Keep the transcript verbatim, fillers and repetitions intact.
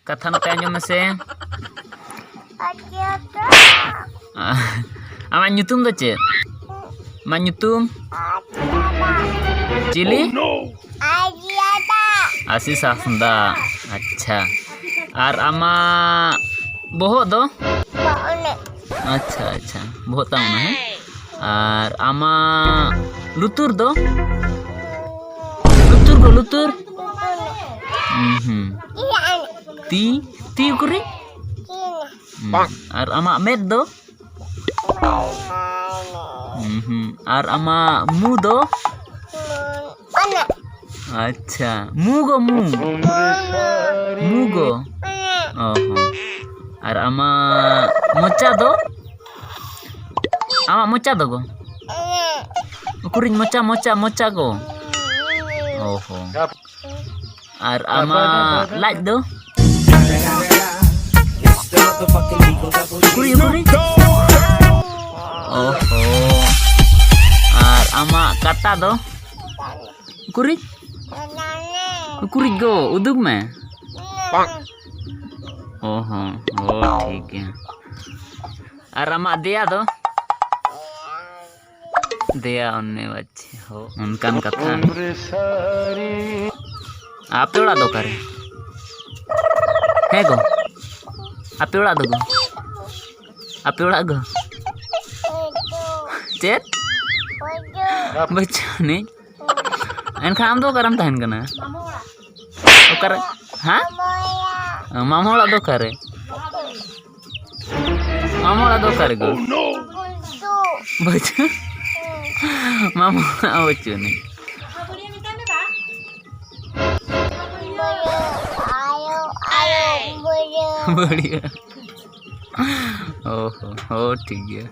ᱠᱟᱛᱷᱟ ᱱᱚᱛᱮ ᱟᱸᱡᱚᱢ ᱢᱮᱥᱮ᱾ ᱟᱢᱟᱜ ᱧᱩᱛᱩᱢ ᱫᱚ ᱪᱮᱫ? ᱟᱢᱟᱜ ᱧᱩᱛᱩᱢ? ᱪᱤᱞᱤ? ᱟᱥᱤᱥ ᱦᱟᱸᱥᱫᱟ᱾ ᱟᱪᱪᱷᱟ, ᱟᱨ ᱟᱢᱟᱜ ᱵᱚᱦᱚᱜ ᱫᱚ? ᱟᱪᱪᱷᱟ, ᱟᱪᱪᱷᱟ, ᱵᱚᱦᱚᱜ ᱛᱟᱢ ᱚᱱᱟ, ᱦᱮᱸ? ᱟᱨ ᱟᱢᱟᱜ ᱞᱩᱛᱩᱨ ᱫᱚ? ᱞᱩᱛᱩᱨ ᱠᱚ, ᱞᱩᱛᱩᱨ? ᱦᱩᱸ, ᱦᱩᱸ᱾ ᱛᱤ, ᱛᱤ ᱩᱠᱩᱨᱤᱡ? ᱦᱩᱸ᱾ ᱟᱨ ᱟᱢᱟᱜ ᱢᱮᱫ ᱫᱚ? ᱦᱩᱸ, ᱦᱩᱸ᱾ ᱟᱨ ᱟᱢᱟᱜ ᱢᱩ ᱫᱚ? ᱟᱪᱪᱷᱟ, ᱢᱩ ᱜᱚ, ᱢᱩ᱾ ᱢᱩ ᱜᱚ᱾ ᱚ ᱦᱚᱸ᱾ ᱟᱨ ᱟᱢᱟᱜ ᱢᱚᱪᱟ ᱫᱚ? ᱟᱢᱟᱜ ᱢᱚᱪᱟ ᱫᱚ ᱜᱚ? ᱩᱠᱩᱨᱤᱡ ᱢᱚᱪᱟ, ᱢᱚᱪᱟ, ᱢᱚᱪᱟ ᱜᱚ᱾ ᱚ ᱦᱚᱸ᱾ ᱟᱨ ᱟᱢᱟᱜ ᱞᱟᱡ ᱫᱚ? ᱩᱠᱩᱨᱤᱡ, ᱩᱠᱩᱨᱤᱡ? ᱚ ᱦᱚᱸ᱾ ᱟᱨ ᱟᱢᱟᱜ ᱠᱟᱴᱟ ᱫᱚ? ᱩᱠᱩᱨᱤᱡ? ᱩᱠᱩᱨᱤᱡ ᱜᱚ, ᱩᱫᱩᱜ ᱢᱮ᱾ ᱚ ᱦᱚᱸ, ᱚ, ᱴᱷᱤᱠ ᱜᱮᱭᱟ᱾ ᱟᱨ ᱟᱢᱟᱜ ᱫᱮᱭᱟ ᱫᱚ? ᱫᱮᱭᱟ ᱚᱱᱱᱮ ᱵᱟᱪᱪᱷᱮ ᱦᱳ, ᱚᱱᱠᱟᱱ ᱠᱟᱛᱷᱟ᱾ ᱟᱯᱮ ᱚᱲᱟᱜ ᱫᱚ ᱚᱠᱟᱨᱮ? ᱦᱮᱸ ᱜᱚ, ᱟᱯᱮ ᱚᱲᱟᱜ ᱫᱚ ᱜᱚ? ᱟᱯᱮ ᱚᱲᱟᱜ ᱜᱚ? ᱪᱮᱫ? ᱵᱟᱹᱪᱩᱜ ᱟᱹᱱᱤᱡ? ᱮᱱᱠᱷᱟᱱ ᱟᱢ ᱫᱚ ᱚᱠᱟᱨᱮᱢ ᱛᱟᱦᱮᱱ ᱠᱟᱱᱟ? ᱚᱠᱟᱨᱮ? ᱦᱮᱸ? ᱢᱟᱢᱟ ᱚᱲᱟᱜ ᱫᱚ ᱚᱠᱟᱨᱮ? ᱢᱟᱢᱟ ᱚᱲᱟᱜ ᱫᱚ ᱚᱠᱟᱨᱮ ᱜᱚ? ᱵᱟᱹᱪᱩᱜ? ᱢᱟᱢᱟ ᱚᱲᱟᱜ ᱵᱟᱹᱪᱩᱜ ᱟᱹᱱᱤᱡ᱾ ᱵᱟᱹᱲᱤᱭᱟᱹ᱾ ᱚ ᱦᱚ, ᱦᱚ, ᱴᱷᱤᱠ ᱜᱮᱭᱟ᱾